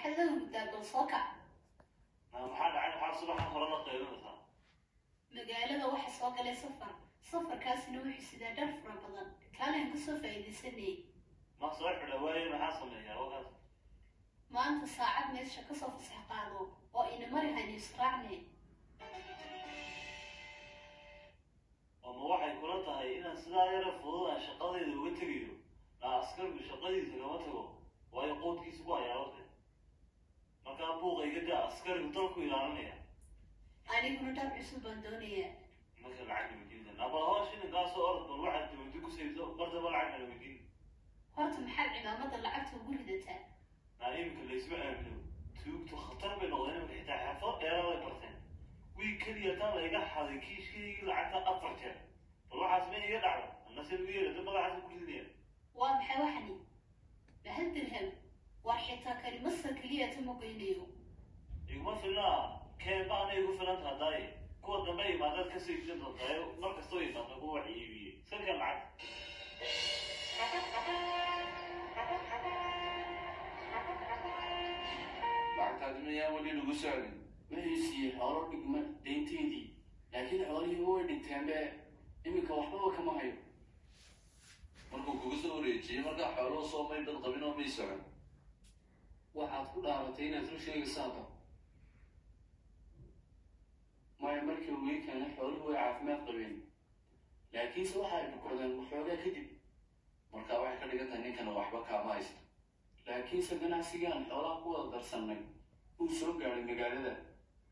Maxaad la hurdaa? Bal soo kac. Maxaa dhacay? Maxaa subaxan hore la qaylinaysaa? Magaalada waxa soo galay safar, safarkaasina wuxuu sidaa dhar fara badan. Kaalaan ka soo faa'iidaysanayay. Ma soo xidha waaye, maxaa sameeyaa wakaas? Maanta saacad meesha kasoo fasax qaado oo ina mari haynu israacne. Oo ma waxay kula tahay inaan sidaa yara fudud aan shaqadayda uga tegayo? Naa askarku shaqadiisa kama tago, waayo qoodkiisa ku hayaa waqti. Markaa buuqa iga daa, askarigu dalku ilaalinaya. Aniguna dhar cusub baan doonayaa. Marka lacag na weydiinta nabal hoo shilinkaasoo orod, bal waxaad dawladda ku sayso mar damba lacag nala weydiin. Horta maxaad cimaamada lacagta ugu ridataa? Naa iminka laysma aamino, tuugtu khatar bay noqdeen iminka, xitaa xirfado dheeraaday barteen. Wiig keliya tan la iga xaday kiishkaygii lacagta 4 jeer. Bal waxaas ma iga dhacdo anna se ugu yeelata madaxaas ku ridinaya. Waa maxay waxani? Ma 1 dirham? War xitaa kani masar keliyata ma goynayo. Iguma filnaa, keenba anay igu filan taha daaye. Kuwa dambe imaadaad kasoo iibsan doontaa, mar kastoo imaadna kuwa wax iibiyey. Iska keen lacagta. Lacagtaadi mayaan weli lagu socdin? Wuxuu siiyey xoolo dhigma deynteydii, laakiin xoolihii way dhinteenbe, iminka waxbaba kama hayo. Markuu kugu soo wareejiyey markaa xooluhu soo may bad qabin oo may socon? Waxaad ku dhaaratay inaad run sheegayso hadda. Maya, markii uu ii keenay xooluhu way caafimaad qabeen, laakiinse waxa ay bukordeen waxoogaa kadib. Markaa waxay ka dhigan tahay ninkana waxba kaama haysto. Laakiinse ganacsigii aan xoolaha ku wada darsannay uu soo gaadhay magaalada,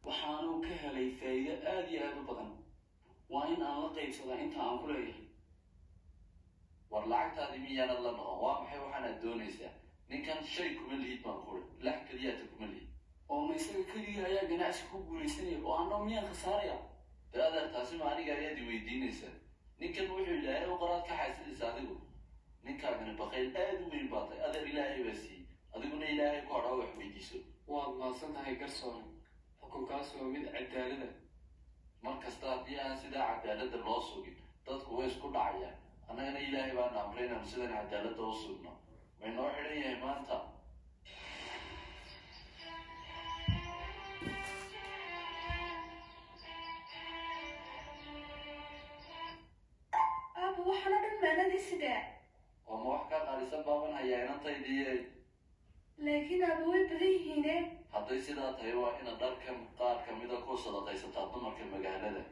waxaanuu ka helay faa'iido aad iyo aad u badan. Waa in aan la qaybsadaa inta aan ku leeyahay. War lacagtaadii miyaanad la noqon? Waa maxay waxaanaad doonaysaa? Ninkan shay kuma lihid baan kuri, lax keliyaata kuma lihid. Oo ma isaga keligii ayaa ganacsi ku guulaysanaya oo anoo miyaan khasaaraya? Dee adeer, taasi ma aniga ayaad i weydiinaysaa? Ninkan wuxuu ilaahay u qoraad ka xaasidaysa adigu. Ninkaagani bakayl aad u weyn baa tahay adeer, ilaahay baa siiyey, adiguna ilaahay ku hadhaa wax weydiiso. Waad mahadsan tahay garsoore, xukunkaas waa mid cadaalada. Mar kasta haddii aan sidaa cadaaladda loo sugin, dadku way isku dhacayaan. Annagana ilaahay baana amray inaanu sidan cadaaladda u sugno. Way noo xidhan yahay maanta. Aaba, waxaan oo dhan maanadii sidaa? Oo ma wax kaa qaalisan baaban hayaa inantaydii? Laakiin aaba, way badan yihiine. Hadday sidaa tahay, waa inaad dharkan qaar kamida ku sadaqaysataa dumarka magaalada.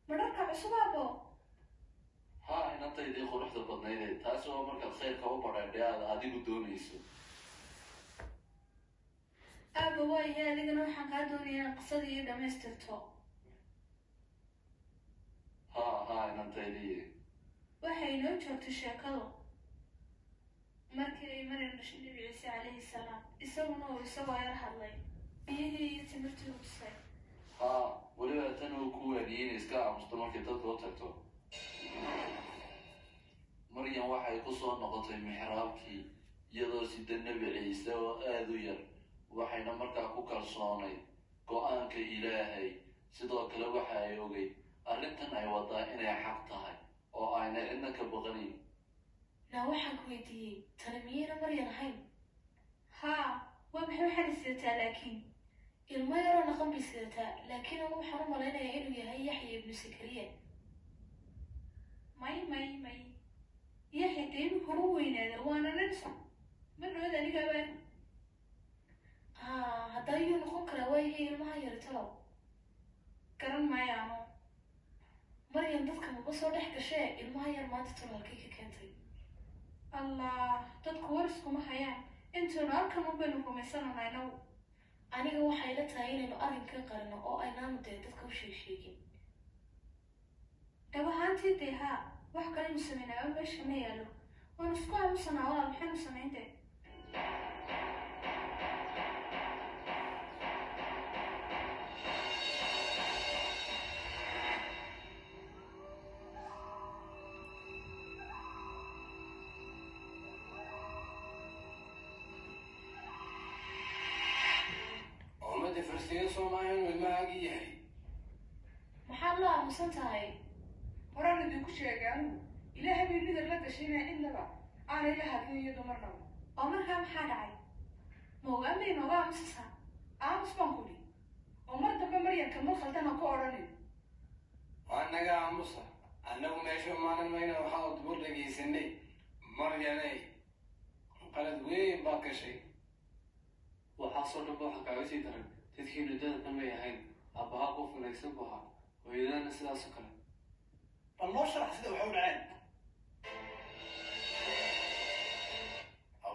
Ma dharka cusub, aabo? Haa, inantaydii quruxda badnayde, taasi waa markaad khayrka u badhaydhe aad adigu doonayso. Aaba, waayahay, adigana waxaan kaa doonaya inaad qisadii ii dhammaystirto. Haa haa, inantaydii. Waxay inoo joogtay sheekadu markii ay Maryam dhashay Nebi Ciise calayhi salaam, isaguna uu isagoo yar hadlay, biyihii iyo timirtii u tusay. Haa, weliba tan uu ku waaniyey inay iska aamusto markay dadka u tagto. Maryam waxay ku soo noqotay mixraabkii iyadoo sida Nebi Ciise oo aada u yar, waxayna markaa ku kalsoonayd go-aanka ilaahay. Sidoo kale waxa ay ogeyd arrintan ay wadaa inay xaq tahay oo aynay cidna ka baqanayn. Naa, waxaan ku weydiiyey, tani miyayna Maryan ahayn? Haa, waa maxay waxaana sidataa laakiin? Ilmo yaroo naqan bay sidataa, laakiin anu waxaan u malaynayaa inuu yahay Yaxya ibnu Sakariya. May may may, Yaxya dee imika horu weynaada, waana nin ma dhood anigaabaan. Haa, haddaa ayuu noqon karaa waayahay ilmaha yari talow? Garan maayo ano. Maryam dadka maba soo dhex gashee, ilmaha yar maanta talow halkay ka keentay? Allah, dadku war iskuma hayaan, intaynu halkan un baynu rumaysananaa inagu. Aniga waxay la tahay inaynu arrinkan qarino oo aynaanu dee dadka u sheeg sheegin. Dhab ahaantii dee haa, wax kalenu samaynaaba meesha ma yaalo, waanu isku aamusanaa. Walaal, maxaynu samayn dee? Ummadda farsiga Soomaaliya inuu ilmahaagii yahay. Maxaad la aamusan tahay? Horaan idinku sheegay anigu, ilaahay bay nidar la gashay inay cidnaba aanay la hadlin iyadu marnaba. Oo markaa maxaa dhacay? Ma ogaanbay nooga aamusisaa? Aamus baan kudhi, oo mar dambe Maryan kalmad khaldan ha ku odhanin. Waa naga aamusa. Annagu meesha umaanan mayna, waxaa dubur dhegaysanay. Maryanay, qalad weyn baad gashay. Waxaasoo dhanba waxaa kaaga sii daran, dadkiinu dad xun may ahayn. Aabbahaa qof wanaagsan buu ahaa, hooyadana sidaasoo kale. Bal noo sharax sida waxay u dhaceen.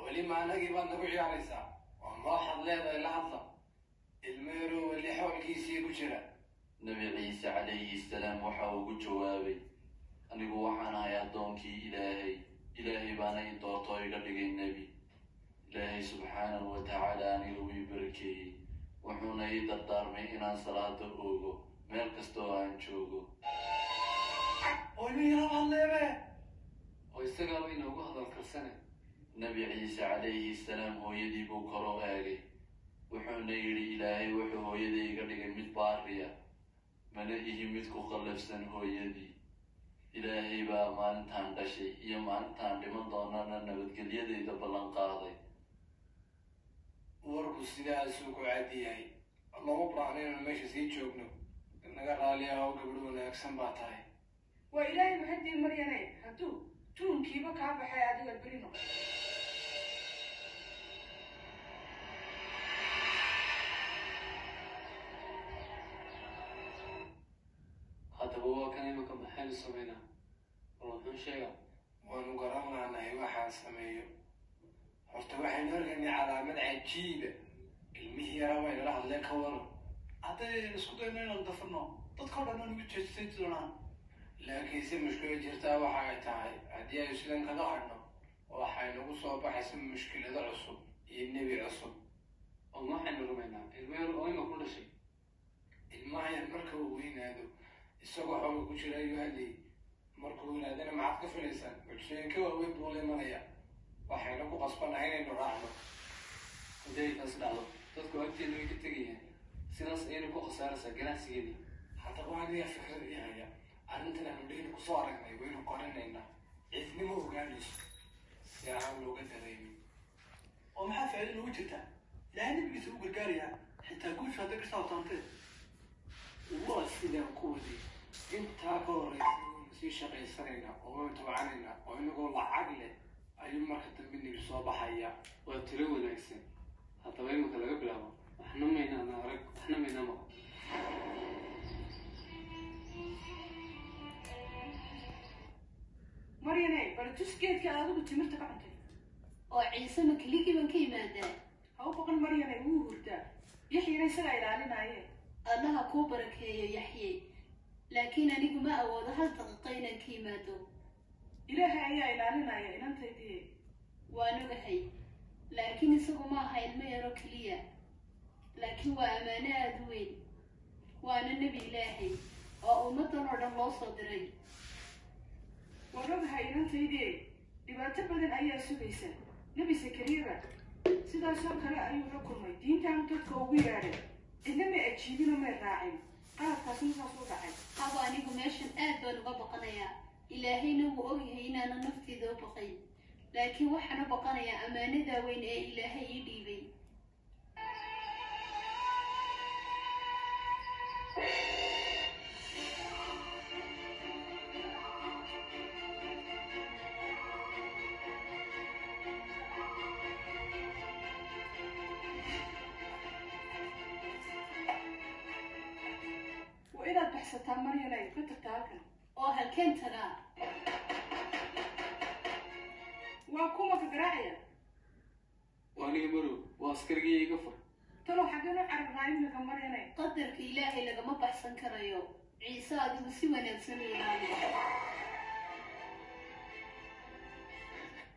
Weli ma anagii baad nagu ciyaaraysaa? Waa ma waxaad leedahay la hadla ilmo yaroo weli xoolkiisii ku jira? Nebi Ciise calayhi salaam waxa uu ku jawaabay: "Anigu waxaan ahay addoonkii Ilaahay. Ilaahay baana i doorto oo iga dhigay nebi. Ilaahay subxaanahu wa tacaala aniga wuu ii barakeeyey, wuxuuna ii dardaarmay inaan salaada oogo meel kasta oo aan joogo." Oo ilmi yaraba hadleebe. Oo isagaaba inoogu hadal karsane. Nebi Ciise calayhi salaam hooyadii buu kor u eegay, wuxuuna yidhi: "Ilaahay wuxuu hooyadii iga dhigay mid baariya, mana ihi mid ku qallafsan hooyadii. Ilaahay baa maalintaan dhashay iyo maalintaan dhiman doonana nabadgelyadayda ballan qaaday." Warku sidaasuu ku caddi yahay. Looma baahna inaanu meesha sii joogno. Naga raali ah, oo gabadh wanaagsan baa tahay. Waa Ilaahay mahadii, Maryane, hadduu tuunkiiba kaa baxay adiga beri noqon. Haddaba waa kan imika, maxaynu samaynaa? Bal wuxuu sheegaa. Waanu garan laanahay waxaan sameeyo. Horta waxaynu arkaynay calaamad cajiiba: ilmihii yaraa waa inala hadleen, ka waran? Haddaynu isku dayno inaan dafirno, dadka o dhan oo nagu jeestay doonaan. Laakiinse mushkilo jirtaa waxa ay tahay, haddii aynu sidan kaga hadhno, waxay nagu soo baxaysa mushkilado cusub iyo nebi cusub. Oo ma waxaynu rumaynaa ilmo yar oo ima ku dhashay? Ilmaha yar marka uu weynaado, isagoo xooga ku jira ayuu hadlayay. Markuu weynaadana maxaad ka filaysaan? Mucjisooyinka waaweyn buu la imanaya. Waxaynu ku qasbanahay inaynu raacno. Haddii ay taasi dhacdo, dadku agteena way ka tegayaan. Sidaas ayayna ku khasaaraysaa ganacsigeennii. Haddaba aniga fikrad ii haya. Arrintan aanu dheyna kusoo aragnay waynu qorinaynaa, cidnima ogaanayso, si aan looga dareemin. Oo maxaa faa'iido noogu jirta? Ilaahay nebigiisa u gargaarayaa, xitaa guushu hadday ka saabtaantee. Waa sidaan ku waday. Intaa ka horeysa waynu sii shaqaysanaynaa oo waynu tabcanaynaa, oo inagoo lacag leh ayuu marka dambe nebi soo baxaya. Waa talo wanaagsan. Haddaba imika laga bilaabo waxna maynaan arag, waxna maynaa maqal. Maryane, bal tus geedka aad adigu timirta ka cuntay. Oo Ciise ma keligii baan ka yimaadaa? Ha u baqan, Maryane, wuu hurdaa. Yaxyana isagaa ilaalinaaye. Allaha kuu barakeeyo, Yaxye, laakiin anigu ma awoodo hal daqiiqo inaan ka yimaado. Ilaahay ayaa ilaalinaya, inantaydii. Waan ogahay, laakiin isagu ma aha ilmo yaro keliya, laakiin waa ammaano aada u weyn, waana nebi Ilaahay oo ummaddan oo dhan loo soo diray. Waan ogahay, inantaydii. Dhibaato badan ayaa sugaysa. Nebi Sakariyaba sidaasoo kale ayuu la kulmay. Diintaanu dadka ugu yeedhay, cidna may ajiibinoo may raacin. Qaladkaasna saas u dhacay. Habo, anigu meeshan aad baan uga baqanayaa. Ilaahayna wuu ogyahay inaanan nafteyda u baqayn, laakiin waxaan u baqanayaa ammaanadaa weyn ee Ilaahay ii dhiibay. Waa inaad baxsataa, Maryanay, ka tagtaa halkan. Oo halkeen tagaa? Waa kuma ka garaacaya? Waa aniga, Marow. Waa askarigii, iga fur. Talow xaggeen u cararnaa iminka, Maryanay? Qadarka Ilaahay lagama baxsan karayo. Ciise, adigu si wanaagsan u ilaali.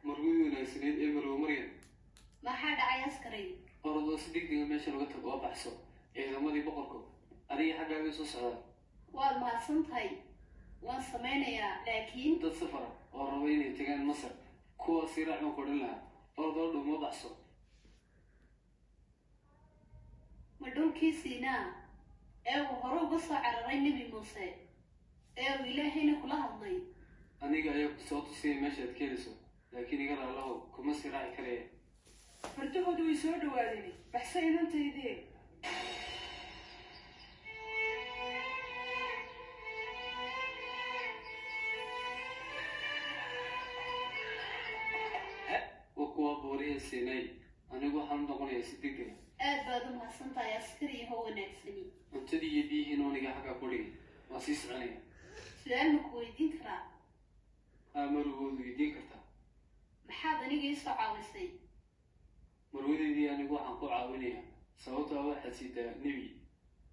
Marwadii wanaagsaneyd ee Marow Maryan. Maxaa dhacay, askaray? Orodoo si degdega meesha laga tago oo baxso. Ciidamadii boqorku adiga xaggaaga soo socdaa. Waad mahadsan tahay, waan samaynayaa, laakiin Dad safara oo raba inay tagaan Masar, kuwaasi raac baan ku odhan lahaa. Orodoo dhuuma, baxso. Ma dhulkii Siinaa ee uu hore uga soo cararay Nebi Muuse ee uu Ilaahayna kula hadlay? Aniga ayaa ku soo tusiyay meesha aad ka helayso, laakiin iga raalahow, kuma sii raaci karaya. Fardahoodu way soo dhawaadeen, baxsa inantaydee. Waa kuwa buurihii Siinay. Anigu waxaan u noqonayaa si degdega. Aad baad u mahadsan tahay, askari yahow wanaagsani. Cuntadii iyo biyihiina aniga xagga ku dhigay, waan sii soconaya. Su-aal ma ku weydiin karaa? Haa, marwood, weydiin kartaa. Maxaad aniga ii soo caawisay? Marwadeedii, anigu waxaan ku caawinayaa sababtoo ah waxaad siidaa nebi,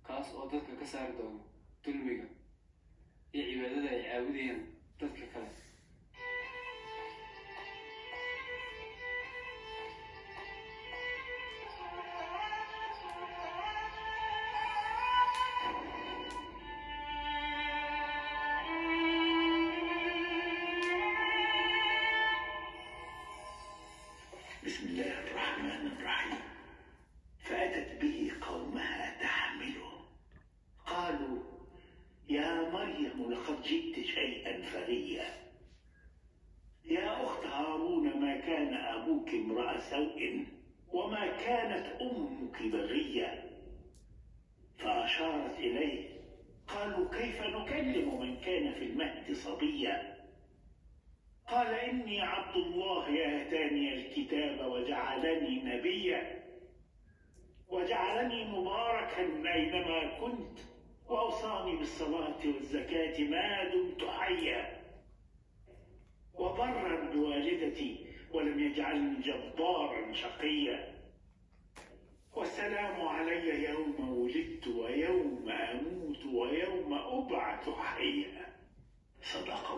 kaas oo dadka ka saari doono dulmiga iyo cibaadada ay caabudayaan dadka kale. بسم الله الرحمن الرحيم. فأتت به قومها تحمله، قالوا: يا مريم لقد جئت شيئا فريا، يا أخت هارون، ما كان أبوك امرأ سوء وما كانت أمك بغيا. فأشارت إليه، قالوا: كيف نكلم من كان في المهد صبيا؟ قال: إني عبد الله، آتاني الكتاب وجعلني نبيا وجعلني مباركا أينما كنت، وأوصاني بالصلاة والزكاة ما دمت حيا، وبرا بوالدتي، ولم يجعلني جبارا شقيا، والسلام علي يوم ولدت ويوم أموت ويوم أبعث حيا. صدق